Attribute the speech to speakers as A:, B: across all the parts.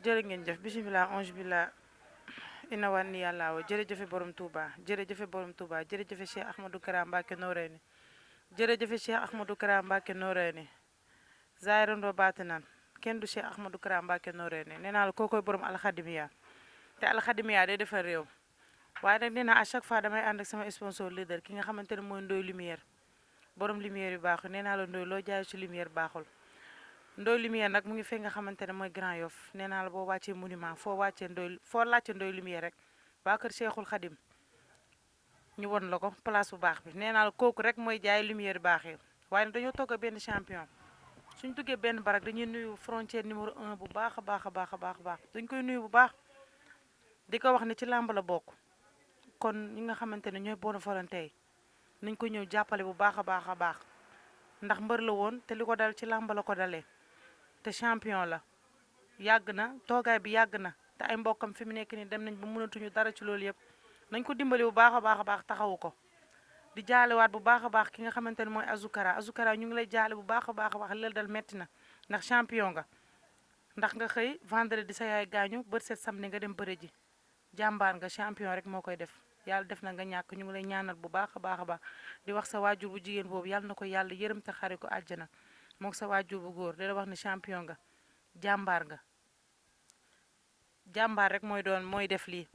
A: jërë ngeen jëf bisimilah ange billah ina wan yàlla wa jërëjëfe borom Touba jërëjëfe borom Touba jërëjëfe Cheikh Ahmadou Kara Mbacké Noreyni jërëjëfe Cheikh Ahmadou Kara Mbacké Noreyni zayrandoo baatinan kenn du Cheikh Ahmadou Kara Mbacké Noreyni nee naa la kookoy borom alxadimiya te alxadimiya day defar réew waaye nag nee naa à chaque fois damay ànd ak sama sponsor leader ki nga xamante ne mooy Ndoy Lumière borom lumière yu baaxul nee naa la Ndoy loo jaay ci lumière baaxul Ndoy Lumière nag mu ngi fekk nga xamante ne mooy Grand Yoff nee naa la boo wàccee monument foo wàccee Ndoy foo laajte Ndoy Lumière rek waa kër Cheikhul Khadim ñu won la ko place bu baax bi nee naa la kooku rek mooy jaay lumière baax yi waaye nag dañoo togg benn champion suñ duggee benn barak dañuy nuyu frontière numéro 1 bu baax a baax a baax a baax a baax dañ koy nuyu bu baax di ko wax ne ci làmb la bokk kon ñi nga xamante ne ñooy bonne volonté yi nañ ko ñëw jàppale bu baax a baax a baax ndax mbër la woon te li ko dal ci làmb la ko dalee te champion la yàgg na toogaay bi yàgg na te ay mbokkam fi mu nekk nii dem nañ ba mënatuñu dara ci loolu yëpp nañ ko dimbali bu baax a baax a baax taxawu ko di jaalewaat bu baax a baax ki nga xamante ne mooy Azukara Azukara ñu ngi lay jaale bu baax a baax a baax leel dal metti na ndax champion nga ndax nga xëy vendredi sa yaay gaañu bët set samedi nga dem bëre ji jàmbaar nga champion rek moo koy def yàlla def na nga ñàkk ñu ngi lay ñaanal bu baax a baax a baax di wax sa waajur bu jigéen boobu yàlla na ko yàlla yërëm te xare ko àjjana moog sa waajur bu góor di la wax ne champion nga jàmbaar nga jàmbaar rek mooy doon mooy def lii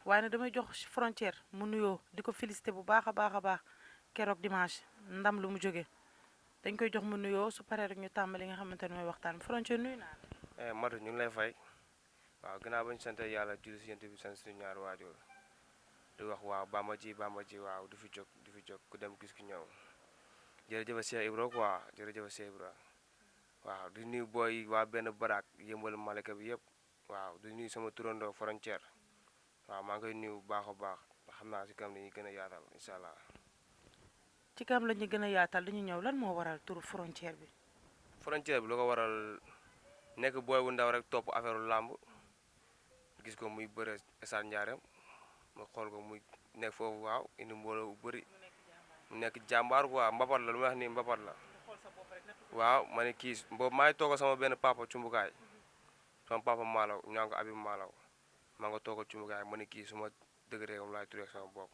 A: waaye nag damay jox frontière mu nuyoo di ko félicité bu baax a baax a baax keroog dimanche ndam lu mu jógee dañ koy jox mu nuyoo su paree rek ñu tàmbali nga xamante ne mooy waxtaan bi frontière nuyu naa la.
B: Matu ñu ngi lay fay waaw gannaaw ba ñu sant yàlla julli si yent bi sant suñu ñaari waajur di wax waaw bamba ji waaw du fi jóg ku dem gis ki ñëw jërëjëf Cheikh Ibra quoi jërëjëf Cheikh Ibra waaw di nuyu booy waa benn baraak yëmbal Malika bi yëpp waaw di nuyu sama turandoo frontière waaw maa ngi koy nuyu bu baax a baax xam naa si kam dañuy gën a yaatal incha allah.
A: ci kam la ñu gën a yaatal dañu ñëw lan moo waral turu frontière bi.
B: frontière bi lu ko waral nekk booy bu ndaw rek topp affaire làmb gis ko muy bëre Esat Ndiarème ma xool ko muy nekk foofu waaw indi mbooloo bu bëri mu nekk jàmbaar quoi mbapat la lu may wax nii mbapat la waaw ma ne kii boobu maa ngi toog sama benn papa cumbukaay sama papa Malaw ñu naan ko Abib Malaw maa nga toog cumbukaay ma ne kii suma dëgg réew moom laay turee sama bopp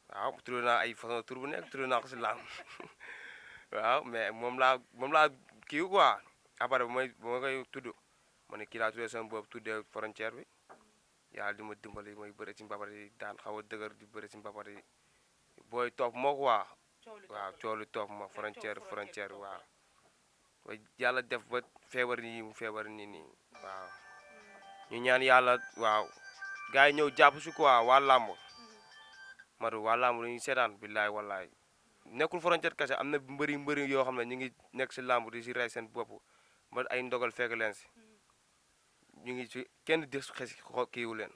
B: waaw turé naa ay façon tur bu nekk turé naa ko si làmb waaw mais moom laa kii quoi après ba ma koy tudd ma ne kii laa turee sama bopp tuddee frontière bi yàlla di ma dimbali may bëri ci mbapat yi daan xaw a dëgër di bëri ci mbapat yi booy topp moo quoi waaw coolu topp ma frontière waaw ba yàlla def ba feebar nii mu feebar nii waaw ñu ñaan yàlla waaw gars yi ñëw jàpp si quoi waa làmb matu waa làmb dañuy seetaan billaay wallaay nekkul frontière kese am na mbëri yoo xam ne ñu ngi nekk si làmb di si rey seen bopp ba ay ndogal fekk leen si ñu ngi ci kenn des xesi kiiwu leen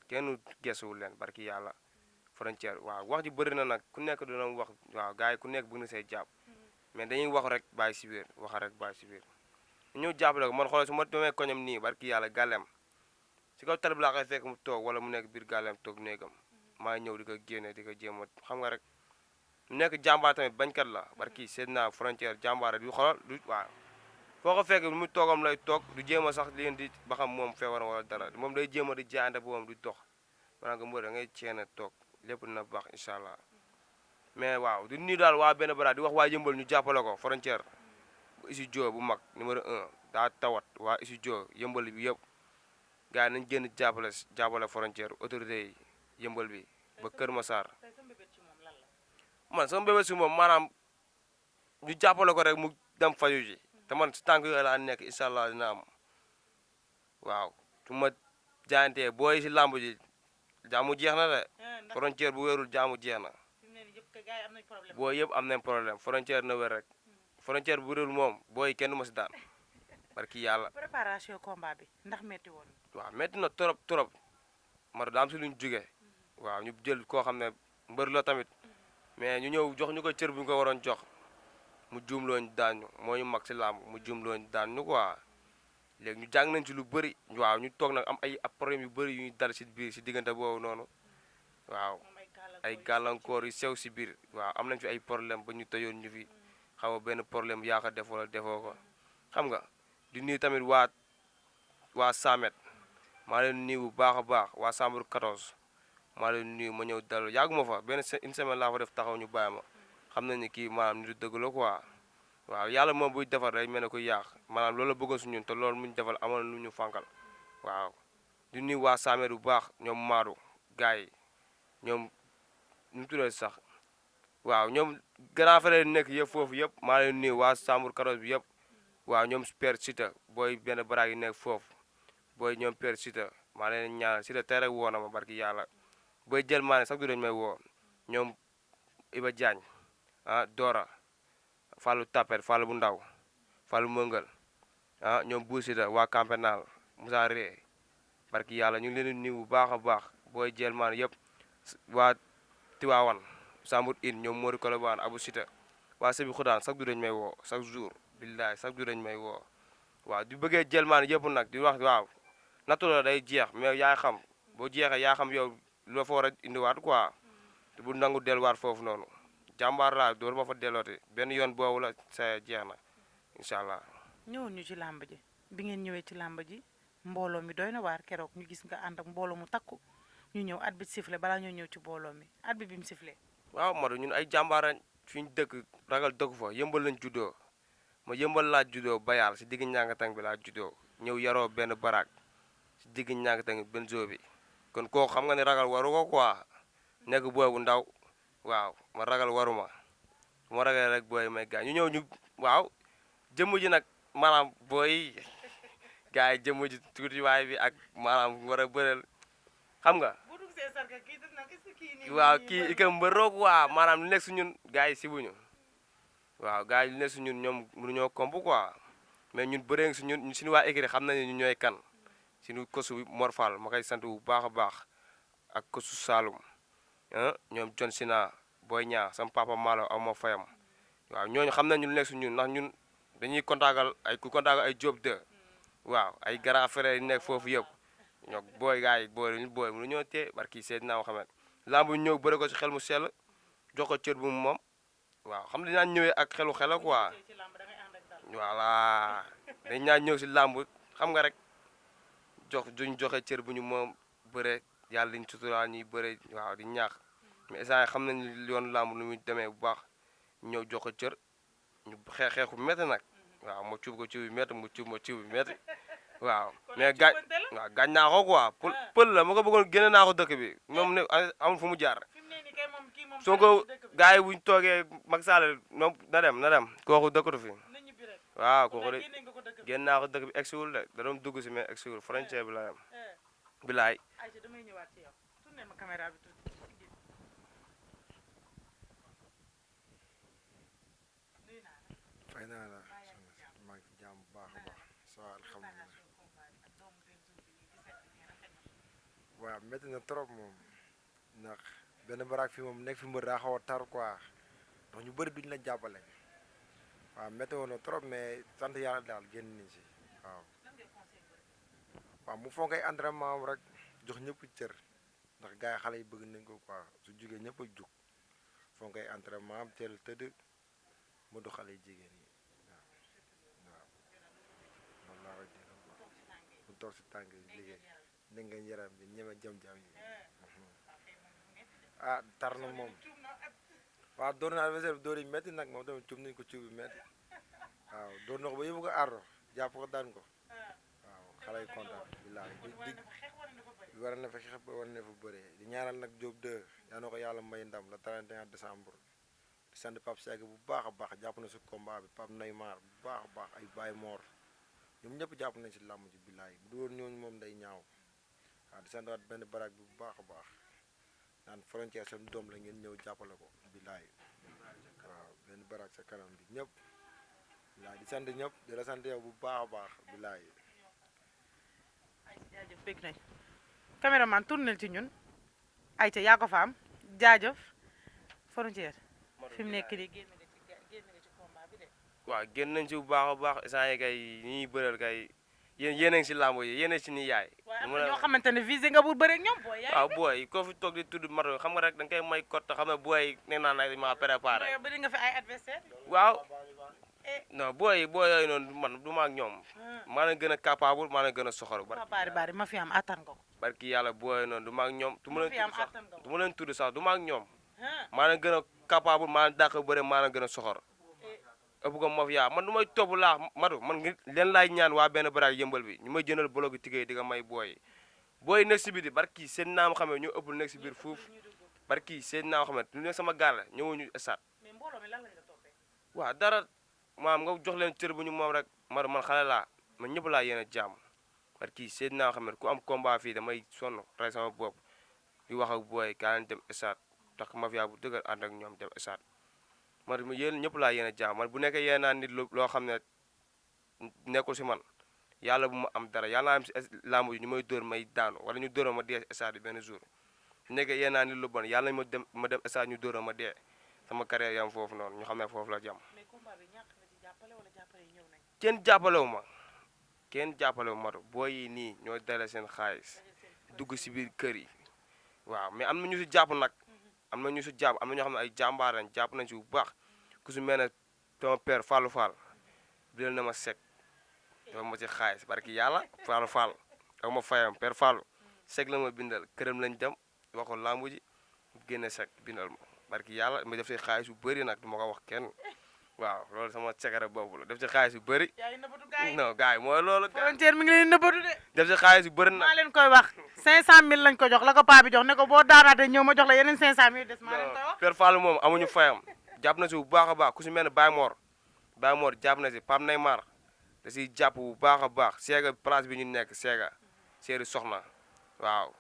B: kenn gesuwu leen barki yàlla frontière waaw wax ji bëri na nag ku nekk dina wax waaw gars yi ku nekk bëgg na see jàpp mais dañuy wax rek bàyyi si biir wax rek bàyyi si biir ñëw jàppale ko man xoolal su ma demee koñam nii barki yàlla gàllem si kaw tali bi laa koy fekk mu toog wala mu nekk biir gàllem toog néegam maa ñëw di ko génne di ko jéem a xam nga rek mu nekk jàmbaar tamit bañkat la barki seet naa frontière jàmbaar du xoolal du waaw foo ko fekk lu mu toogam lay toog du jéem a sax leen di ba xam moom feebar wala dara moom day jéem a di jaayante boobu di dox maanaam nga mbër da ngay ceene toog lépp dina baax incha allah mais waaw di nuyu daal waa benn bara di wax waa yëmbal ñu jàppale ko frontière bu Isi Dio bu mag numéro 1 daa tawat waa Isi Dio yëmbal bi yëpp gars yi nañ génn jàppale frontière autorité yi yëmbal bi ba Kër Massar man sama bébé si moom maanaam ñu jàppale ko rek mu dem faju ji te man si tànk yooyu laa nekk incha allah dina am waaw su ma jaayantee booy si làmb ji jaamu jeex na de frontière bu wérul jaamu jeex na booy yëpp am nañ problème frontière na wér rek frontière bu wérul moom booy kenn du ma si daan barki yàlla.
A: préparation combat bi ndax metti woon.
B: waaw metti na trop mar daam si luñ jugee waaw ñu jël koo xam ne mbër la tamit mais ñu ñëw jox ñu ko cër bu ñu ko waroon jox mu juumlooñ daan ñu moo ñu mag si làmb mu juumlooñ daan ñu quoi léegi ñu jàng nañ ci lu bëri waaw ñu toog nag am ay problème yu bëri yu ñuy dal si biir si diggante boobu noonu waaw ay gàllankoor yu sew si biir waaw am nañ fi ay problème ba ñu tëjoon ñu fi xaw a benn problème yaa ko def wala defoo ko xam nga di nuyu tamit waa waa 100 mètres maa leen nuyu bu baax a baax waa chambre 14 maa leen nuyu ma ñëw dallu yàgguma fa une semaine laa fa def taxaw ñu bàyyi ma xam nañ ni kii maanaam nitu dëgg la quoi waaw yàlla moom buy defar day mel ne ko yàq maanaam loolu la bëggoon su ñun te loolu mu ñu defal amoon lu ñu fànkal waaw di nuyu waa 100 mètres bu baax ñoom Maadou gars yi ñoom nu mu tuddee sax waaw ñoom grand frère nekk yëpp foofu yëpp maa leen nuyu waa chambre 14 bi yëpp waaw ñoom Père Sita booy benn baraag yi nekk foofu booy ñoom Père Sita maa leen ñaanal Sita tey rek woo na ma barki yàlla booy jël maa ne sax du dañ may woo ñoom Iba Diagne Dora Fallou Tapet Fallou bu ndaw Fallou Mëngal ñoom Bou Sita waa Campenal Moussa Ré barki yàlla ñu ngi leen di nuyu bu baax a baax booy jël maa ne yëpp waa Tiwaawan Sambour in ñoom Mori Kolobaan Abou Sita waa Sébi Xudaan sax du dañ may woo chaque jour billaay sax du dañ may woo waaw di bëggee jël maan yëpp nag di wax waaw nattu la day jeex mais yaay xam boo jeexee yaa xam yow loo fa war a indiwaat quoi te bu nangu delluwaat foofu noonu jàmbaar laa door ma fa dellooti benn yoon boobu la sa jeex na incha allah.
A: ñëwoon ñu ci làmb ji bi ngeen ñëwee ci làmb ji mbooloo mi doy na waar keroog ñu gis nga ànd ak mbooloo mu takku ñu ñëw at bi sifflé balaa ñoo ñëw ci mbooloo mi at bi mu sifflé.
B: waaw Madou ñun ay jàmbaar fi ñu dëkk ragal dëkk fa yëmbal lañ juddoo ma yëmbal laa juddoo bayaal si digg ñàngatang bi laa juddoo ñëw yaroo benn baraag si digg ñàngatang benn zoo bi kon kooku xam nga ne ragal waru ko quoi nekk booy bu ndaw waaw ma ragal waruma bu ma ragalee rek booy may gaañ ñu ñëw ñu waaw jëmm ji nag maanaam booy gars yi jëmm ji tuutiwaay bi ak maanaam war a bëreel xam nga waaw kii i ka mbëroo quoi maanaam lu nekk si ñun gars yi sibuñu waaw gars yi lu nekk si ñun ñoom mënuñoo komp quoi mais ñun bëree ngi si ñun suñu waa écrit xam nañu ñu ñooy kan suñu kosu Morfal ma koy sant bu baax a baax ak kosu Saloum ñoom John Sina Boy Ñaa sama papa Malo aw ma fayam waaw ñooñu xam nañu lu nekk si ñun ndax ñun dañuy kontaagal ay Diop 2 waaw ay grand frère yi nekk foofu yëpp ñoo booy gars yi booy mënu ñoo tee barki Seydina Mohamed lamb bu ñëw bëre ko ci xel mu sell jox ko cër bu mu moom waaw xam dinaa ñëwee ak xelu xel quoi voilà dañ ñaa ñëw si lamb xam nga rek duñ joxe cër bu ñu moom bëre yàlla diñ suturaal ñuy bëre waaw di ñaax mais instant xam nañ yoon lamb lu muy demee bu baax ñëw jox ko cër ñu xeexu métti nag waaw ma cuub ko cuub bi métti mu cuub ma cuub bi métti waaw mais gaañ naa ko quoi pël la ma ko bëggoon génne naa ko dëkk bi moom ne amul fu mu jaar soo ko gars yi buñ toogee Macky Sall moom na dem kooku dëkkatu fi waaw kooku de génn naa ko dëkk bi egsiwul de da doon dugg si mais egsiwul frontière bi la yam bilaay
C: fay naa la maa ngi ci jàmm bu baax a baax so alhamdulilah waaw métti na trop moom ndax benn baraak fi moom nekk fi mbër daa xaw a tar quoi ndax ñu bëri duñ la jàppale waaw métti woon na trop mais sant yàlla daal génn nañ si waaw mu fonkay entraînement am rek jox ñëpp cër ndax gars yi xale yi bëgg nañ ko quoi su jugee ñëpp a jug fonkay entraînement am teel tëdd mu du xale yi jigéen yi waaw loolu laa koy dégg mu toog si tànk yi liggéey ne nga yaram bi ñeme jam-jam yi ah tar na moom waaw door na adversaire bi door yi métti nag moom tamit cuub nañ ko cuub bi métti waaw door na ko ba yóbbu ko ardo jàpp ko daan ko waaw xale yi kontaan billaahi di war na fa xeex ba war na fa bëree di ñaanal nag Diop 2 yaa na ko yàlla may ndam le 31 décembre di sant Pape Seck bu baax a baax jàpp na si combat bi Pape Neymar bu baax a baax ay Baye Mor ñoom ñëpp jàpp nañ si làmb ji billaahi bu dul ñooñu moom day ñaaw waaw di sant waat benn baraak bi bu baax a baax naan frontière seen doom la ngeen ñëw jàppale ko billaahi waaw benn baraak sa kanam bi ñëpp billaahi di sant ñëpp di la sant yow bu baax a baax billaahi
A: jaajëf bég nañ caméraman tournel ci ñun ayca yaa ko fa am jaajëf frontière fi mu nekk nii génn nga ci combat bi de.
B: waaw génn nañ si bu baax a baax instant yi kay ñi ñuy bëreel kay yéen a ngi si làmb yi yéen a si ni yaay.
A: waaye am na ñoo xamante ne visé nga bu bëre ak ñoom booy.
B: waaw booy koo fi toog di tudd mato xam nga rek da nga koy may code te xam ne booy nee naa ne ma préparé.
A: bëri nga fi ay adversaire.
B: waaw non booy yooyu noonu man du ma ak ñoom maa leen gën a capable maa leen gën a soxor
A: bari ma fi am attan nga ko.
B: barki yàlla booy yooyu noonu du ma ak ñoom du ma
A: ma
B: leen
A: fi am
B: tudd sax
A: attan nga ko.
B: du ma leen tudd sax du ma ak ñoom maa leen gën a capable maa leen dàq bëre maa leen gën a soxor ëpp ko mafia man du may topp laax matu man ngi leen laay ñaan waa benn baraag yëmbal bi ñu may jëndal bloc tigéey di nga may booy nekk si biir barki seen naam xamee ñu ëpp nekk si biir fuuf barki seen naam xamee lu nekk sama gaal la ñëwuñu esat
A: mais mbooloo mi lan lañ la toppee.
B: waaw dara maam nga jox leen cër bu ñu moom rek man xale laa man ñëpp laa yéen a jàmm barki seen naam xamee ku am combat fii damay sonn rey sama bopp di wax ak booy kaa leen dem esat tax mafia bu dëgër ànd ak ñoom dem esat man yéen ñëpp laa yéen a jàmm man bu nekkee yéen naa nit loo xam ne nekkul si man yàlla bu ma am dara yàlla naa am si lamb yi ñu may dóor may daanu wala ñu dóor ma dee si stade bi benn jour bu nekkee yéen naa nit lu bon yàlla ma dem stade ñu dóor ma dee sama carrière yam foofu noonu ñu xam ne foofu la jàmm.
A: mais combat bi ñàkk nga ci jàppale wala jàppale yi ñëw nañ.
B: kenn jàppalewu ma booy yi nii ñoo dale seen xaalis dugg si biir kër yi waaw mais am na ñu si jàpp nag am na ñu si jàpp am na ñoo xam ne ay jàmbaar lañ jàpp nañ si bu baax ku si mel ne sama père Fallou Fall bi na ma sec dafa ma ci xaalis barki yàlla Fallou Fall ak ma fayam père Fallou sec la ma bindal këram lañ dem waxul lambu ji génne sec bindal ma barki yàlla ma def si xaalis yu bëri nag du ma ko wax kenn waaw loolu sama secret boobu la def si xaalis yu bëri
A: yaa ngi nëbbatu gars yi.
B: non gars yi mooy loolu
A: frontière mi ngi leen nëbbatu de.
B: def si xaalis yu bëri nag
A: maa leen koy wax 500000 lañ ko jox la ko paa bi jox ne ko boo daanaatee ñëw ma jox la yeneen 500000 des maa leen koy wax.
B: père Fallou moom amuñu fayam jàpp na si bu baax a baax ku si mel ne Baye Mor jàpp na si Pam Neymar da siy jàpp bu baax a baax seega place bi ñu nekk seega seeri soxna waaw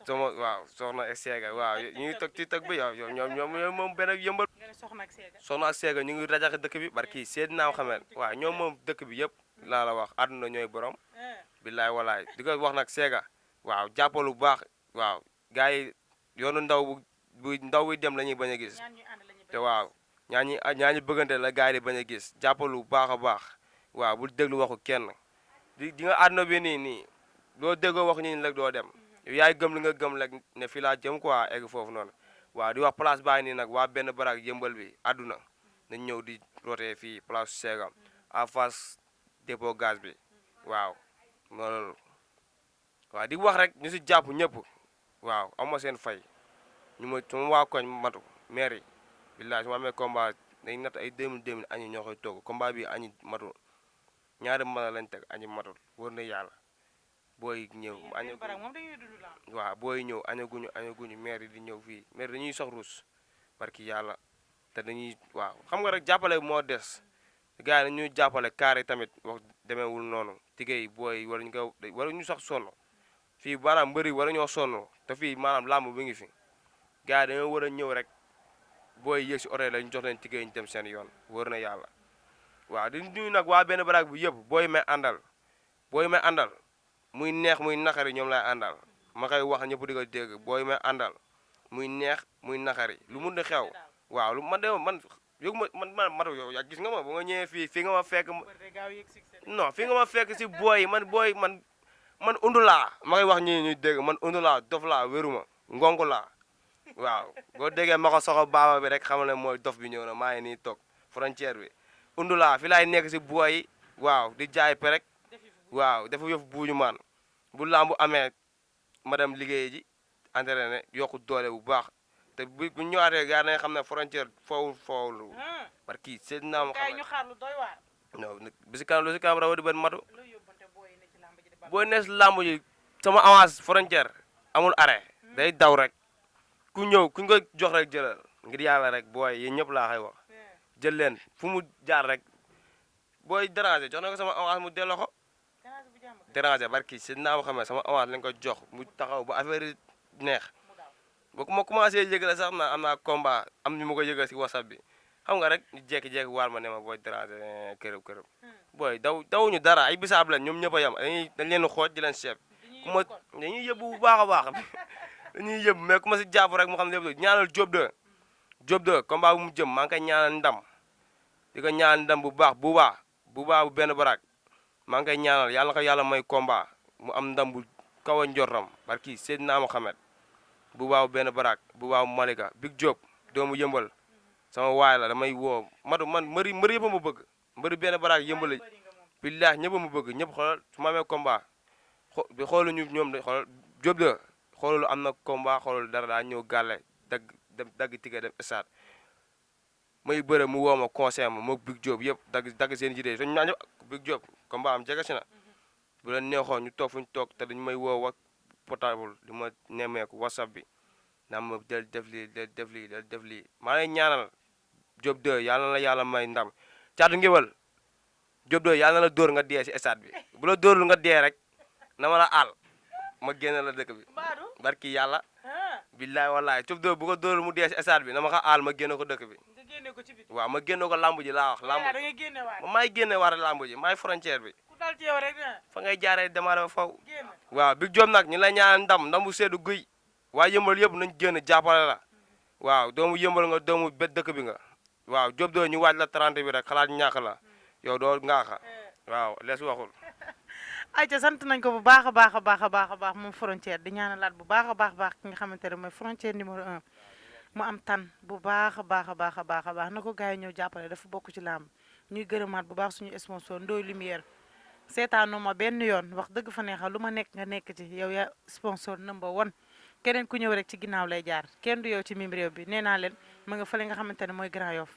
B: soxna ak seega waaw ñu ngi toog ci tëg bi yow ñoom moom benn yëmbal
A: nga ne soxna ak seega.
B: soxna ak seega ñu ngi rajaxe dëkk bi barki seet naaw xamel waaw ñoom moom dëkk bi yëpp laa la wax àdduna ñooy borom billaay walaay di ko wax nag seega waaw jàppalu bu baax waaw gars yi yoonu ndaw buy dem la ñuy bañ a gis te waaw ñaa ñi bëggante la gars yi di bañ a gis jàppalu bu baax a baax waaw bul déglu waxu kenn di nga àdduna bi nii doo déggoo waxu ñi rek doo dem yow yaay gëm li nga gëm rek ne fii laa jëm quoi egg foofu noonu waaw di wax place baa nii nag waa benn baraag yëmbal bi àdduna nañ ñëw di rootee fii place Sega en face dépôt gaz bi waaw loolu waaw di wax rek ñu si jàpp ñëpp waaw am ma seen fay ñu ma sama waa koñ matu maire yi billaay su ma amee combat dañ natt ay 2000 añi ñoo koy togg combat bi añi matul ñaari mën lañ teg añi matul wër na yàlla booy ñëw waaw booy ñëw añaguñu maire yi di ñëw fii maire dañuy sox ruus barki yàlla te dañuy waaw xam nga rek jàppale moo des gars yi dañuy jàppale kaar yi tamit wax demeewul noonu tigéey booy wala ñu sax sonn fii maanaam mbëri wala ñoo sonn te fii maanaam làmb bi ngi fi gars yi dañoo war a ñëw rek booy yéeg si oreille la ñu jox leen tigéey ñu dem seen yoon wër na yàlla waaw di nuyu nag waa benn baraag bi yëpp booy may àndal muy neex muy naqari ñoom lay àndal ma koy wax ñëpp di ko dégg booy may àndal muy neex muy naqari lu mun di xew waaw lu man yëgu man matu yow yaa gis nga ma ba nga ñëwee fii nga ma fekk non fii nga ma fekk si booy man undu laa ma koy wax ñi ñuy dégg man undu laa dof laa wéruma ngongu laa waaw boo déggee ma ko soxo baaba bi rek xamal ne mooy dof bi ñëw na maa ngi nii toog frontière bi undu laa fi laay nekk si booy waaw di jaay perek waaw dafa yëf buuñu maan bu lambu amee ma dem liggéey ji entraîné yokku doole bu baax te bu ñëwaatee gaa nañ xam ne frontière foowul parce que seen naam xam
A: ñu xaar lu doy waar.
B: non bi si kanam lu si kanam rawa di benn matu boo nees lamb ji sama avance frontière amul arrêt day daw rek ku ñëw kuñ ko jox rek jëlal ngir yàlla rek booy yéen ñëpp laa xay wax jël leen fu mu jaar rek booy déranger jox na ko sama avance mu delloo ko déranger barki si naa ma xam ne sama avance lañ ko jox mu taxaw ba affaire yi neex ba ma commencé yëgale sax na am naa combat am ñu ma ko yëgal si whatsapp bi xam nga rek ñu jékki-jékki waar ma ne ma booy déranger kërëb booy dawuñu dara ay bisaab lañ ñoom ñëpp a yem dañ leen xooj di leen seeb ku ma dañuy yëbbu bu baax a baax dañuy yëbb mais ku ma si jàpp rek mu xam ne lépp ñaanal Diop 2 combat bu mu jëm maa ngi koy ñaanal ndam di ko ñaanal ndam bu baax bu baax bu benn baraak maa ngi koy ñaanal yàlla ko yàlla may combat mu am ndam bu kaw a njortam barki Seydina Mohamed bu baax bu benn baraak bu baax bu Malika Big Diop doomu yëmbal sama waay la damay woo man mëri yëpp ma bëgg mbëri benn baraak yëmbal billahi ñëpp mu bëgg ñëpp xoolal su ma amee combat bi xooluñu ñoom de xoolal Diop de xoolul am na combat xoolul dara daa ñëw gàlle dagg ticket dem stade may bëre mu woo ma conseil ma moog Big Diop yëpp dagg seen jidee suñu ñaan ñëpp Big Diop combat am jege si na bu leen neexoon ñu toog fu ñu toog te dañu may woo wa portable di ma nemmeeku whatsapp bi naa ma del def lii del def lii del def lii maa lay ñaanal Diop 2 yàlla na la yàlla may ndam Caatu Ngéwél Diop 2 yàlla na la dóor nga dee si stade bi bu la dóorul nga dee rek na ma la aal ma génne la dëkk bi barki yàlla billaay wallaay Diop 2 bu ko dóorul mu dee si stade bi na ma ko aal ma génne ko dëkk bi waaw ma génne ko lamb ji laa wax lamb ma maay génne war lamb ji maay frontière bi fa ngay jaaree démarré ba faw waaw Big Diop nag ñu lay ñaanal ndam bu seddu guy waa yëmbal yëpp nañ génn jàppale la waaw doomu yëmbal nga doomu bet dëkk bi nga waaw Diop 2 ñu waaj la 30 bi rek xalaat ñàkk la yow doo ngaaxa waaw lees waxul
A: ayca sant nañ ko bu baax a baax a baax a baax a baax moom frontière di ñaanalaat bu baax a baax ki nga xamante ne mooy frontière numéro 1 mu am tan bu baax a baax a baax a baax a baax na ko gars yi ñëw jàppale dafa bokk ci làmb ñuy gërëmaat bu baax suñu sponsor Ndoye Lumière seetaanu ma benn yoon wax dëgg fa neexal lu ma nekk nga nekk ci yow yaa sponsor number 1 keneen ku ñëw rek ci ginnaaw lay jaar kenn du yow ci mim réew bi nee naa leen ma nga fële nga xamante ne mooy Grand Yoff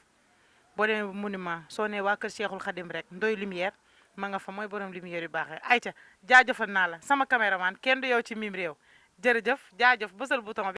A: boo demee bu monument soo nee waa kër Cheikhul Khadim rek Ndoye Lumière ma nga fa mooy borom lumière yu baaxee ayca jaajëfal naa la sama caméraman kenn du yow ci mim réew jërëjëf jaajëf bësal bouton bi